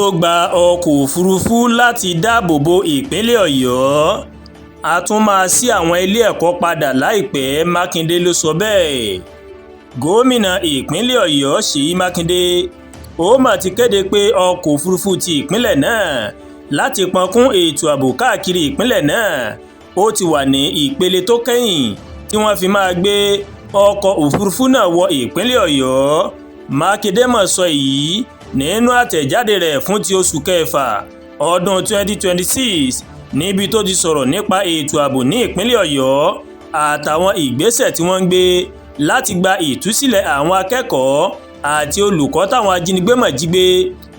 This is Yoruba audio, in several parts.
Tó gba ọkọ̀ òfurufú láti dáàbò bo ìpínlẹ̀ Ọ̀yọ́, a tún máa ṣí àwọn ilé ẹ̀kọ́ padà láìpẹ́. Mákindé ló sọ bẹ́ẹ̀. Gómìnà ìpínlẹ̀ Ọ̀yọ́ Ṣèyí Mákindé ó mà ti kéde pé ọkọ̀ òfurufú ti ìpínlẹ̀ náà láti pọnkún ètò ààbò káàkiri ìpínlẹ̀ náà ó ti wà ní ìpele tó kẹ́yìn tí wọ́n fi máa gbé ọkọ̀ òfurufú náà wọ ìpínlẹ̀ Ọ̀yọ́. Mákindé mà sọ èyí nínú àtẹ̀jáde rẹ̀ fún ti oṣù kẹfà ọdún 2026, níbi tó ti sọ̀rọ̀ nípa ètò ààbò ní ìpínlẹ̀ Ọ̀yọ́ àtàwọn ìgbésẹ̀ tí wọ́n ń gbé láti gba ìtúsílẹ̀ àwọn akẹ́kọ̀ọ́ àti olùkọ́ táwọn ajínigbé mọ̀ jí gbé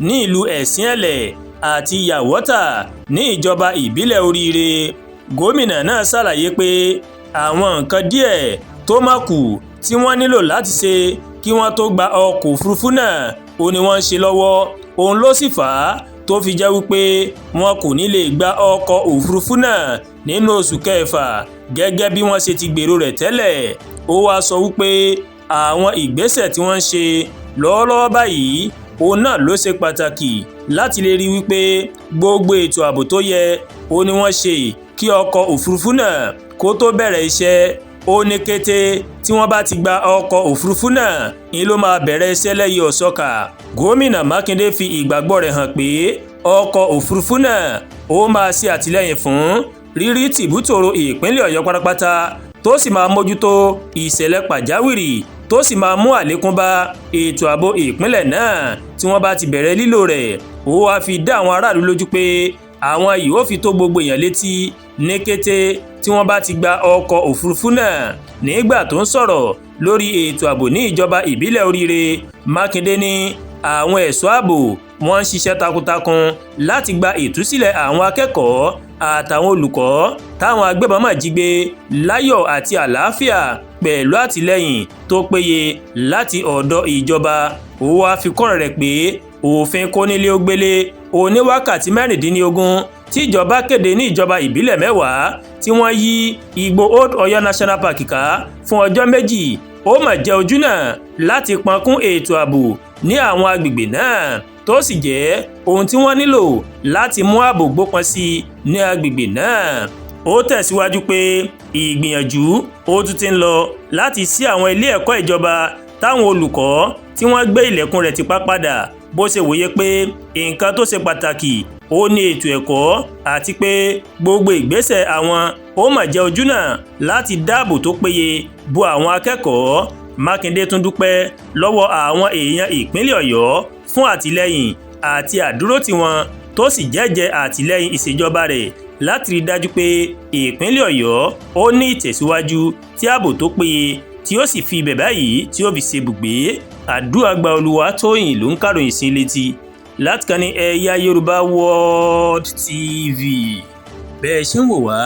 ní ìlú Ẹ̀sìn-Ẹ̀lẹ̀ àti Yàwọ́tà ní ìjọba ìbílẹ̀ Oríire. Gómìnà náà ṣàlàyé pé àwọn nǹkan díẹ̀ tó má kù tí wọ́n nílò láti ṣe kí wọ́n tó gba ọkọ̀ òfurufú náà ó ní wọ́n ń ṣe lọ́wọ́, òun ló sì fà á tó fi jẹ́ wípé wọn kò ní lè gba ọkọ̀ òfurufú náà nínú oṣù kẹfà gẹ́gẹ́ bí wọ́n ṣe ti gbèrò rẹ̀ tẹ́lẹ̀. Ó wáá sọ wípé àwọn ìgbésẹ̀ tí wọ́n ń ṣe lọ́wọ́lọ́wọ́ báyìí òun náà ló ṣe pàtàkì láti lè rí wípé gbogbo ètò ààbò tó yẹ ó ní wọ́n ṣe kí ọkọ̀ òfurufú náà kó tó bẹ̀rẹ̀ iṣẹ́. Ó ní kété tí wọ́n bá ti gba ọkọ̀ òfurufú náà ni ló máa bẹ̀rẹ̀ iṣẹ́ lẹ́yìn ọ̀sọ́kà. Gómìnà Mákindé fi ìgbàgbọ́ rẹ̀ hàn pé ọkọ̀ òfurufú náà ó máa ṣe àtìlẹ́yìn fún rírí tìbútòrò ìpínlẹ̀ Ọ̀yọ́ pátápátá, tó sì máa mójútó ìṣẹ̀lẹ̀ pàjáwìrì, tó sì máa mú àlékún bá ètò ààbò ìpínlẹ̀ náà tí wọ́n bá ti bẹ̀rẹ̀ lílò rẹ̀. Ó wáá fi dá àwọn aráàlú lójú pé àwọn yìí ó fi tó gbogbo èèyàn létí ní kété tí wọ́n bá ti gba ọkọ̀ òfurufú náà. Nígbà tó ń sọ̀rọ̀ lórí ètò ààbò ní ìjọba ìbílẹ̀ Oríire, Mákindé ní àwọn ẹ̀ṣọ́ ààbò wọ́n ń ṣiṣẹ́ takuntakun láti gba ìtúsílẹ̀ àwọn akẹ́kọ̀ọ́ àtàwọn olùkọ́ táwọn agbébọn mà jí gbé láyọ̀ àti àlàáfíà pẹ̀lú àtìlẹ́yìn tó péye láti ọ̀dọ̀ ìjọba. Ó wáá fi kọ́rọ̀ rẹ̀ pé òfin kónílé ó gbélé oníwákàtí 16 tíjọba kéde ní ìjọba ìbílẹ̀ 10 tí wọ́n yí igbó Old Ọ̀yọ́ National Park ká fún ọjọ́ 2 ó mà jẹ́ ojúnà láti pọnkún ètò ààbò ní àwọn agbègbè náà, tó sì jẹ́ ohun tí wọ́n nílò láti mú ààbò gbópọn sí ní agbègbè náà. Ó tẹ̀síwájú pé ìgbìyànjú ó tún ti ń lọ láti ṣí àwọn ilé ẹ̀kọ́ ìjọba táwọn olùkọ́ tí wọ́n gbé ilẹ̀kùn rẹ̀ tipá padà, bó ṣe wòye pé nǹkan tó ṣe pàtàkì ó ní ètò ẹ̀kọ́ àti pé gbogbo ìgbésẹ̀ àwọn ó mà jẹ́ ojúnà láti dáàbò tó péye bo àwọn akẹ́kọ̀ọ́. Mákindé tún dúpẹ́ lọ́wọ́ àwọn èèyàn ìpínlẹ̀ Ọ̀yọ́ fún àtìlẹ́yìn àti àdúrótì wọn, tó sì jẹ́jẹ́ àtìlẹ́yìn ìṣèjọba rẹ̀ láti rí dájú pé ìpínlẹ̀ Ọ̀yọ́ ó ní ìtẹ̀síwájú tí ààbò tó péye tí ó sì fi ibẹ̀ báyìí tí ó fi ṣe bùgbé. Àdúràgbà Olúwatóyìn ló ń kàròyìn sí létí láti kàn ní Ẹ̀yà Yorùbá World TV. Bẹ́ẹ̀ ṣe ń wò wá,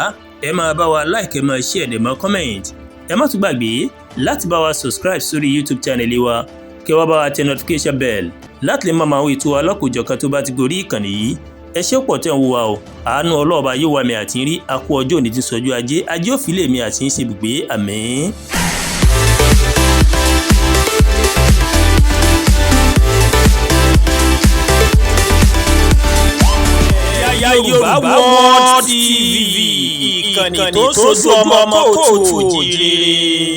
ẹ máa bá wa like, ẹ máa share, ẹ máa comment. Ẹ má tún gbàgbé láti bá wa subscribe sórí YouTube channel wa, kí wá bá wa tẹ notification bell láti lè máa àwọn ètò alọ́kòjọ̀kan tó bá ti gorí ìkànnì yìí. Ẹ ṣé pọ̀ tẹ́ ń wò wá o. Àánú ọlọ́ọ̀bá yóò wá mi àti rí. Akú ọjọ́ òní ti sọjú ajé, ajé òfìlè mi àti ń ṣe ibùgbé. Àmín. Yorùbá World TV, ìkànnì tó sojú ọmọ kóòtù òjìrè.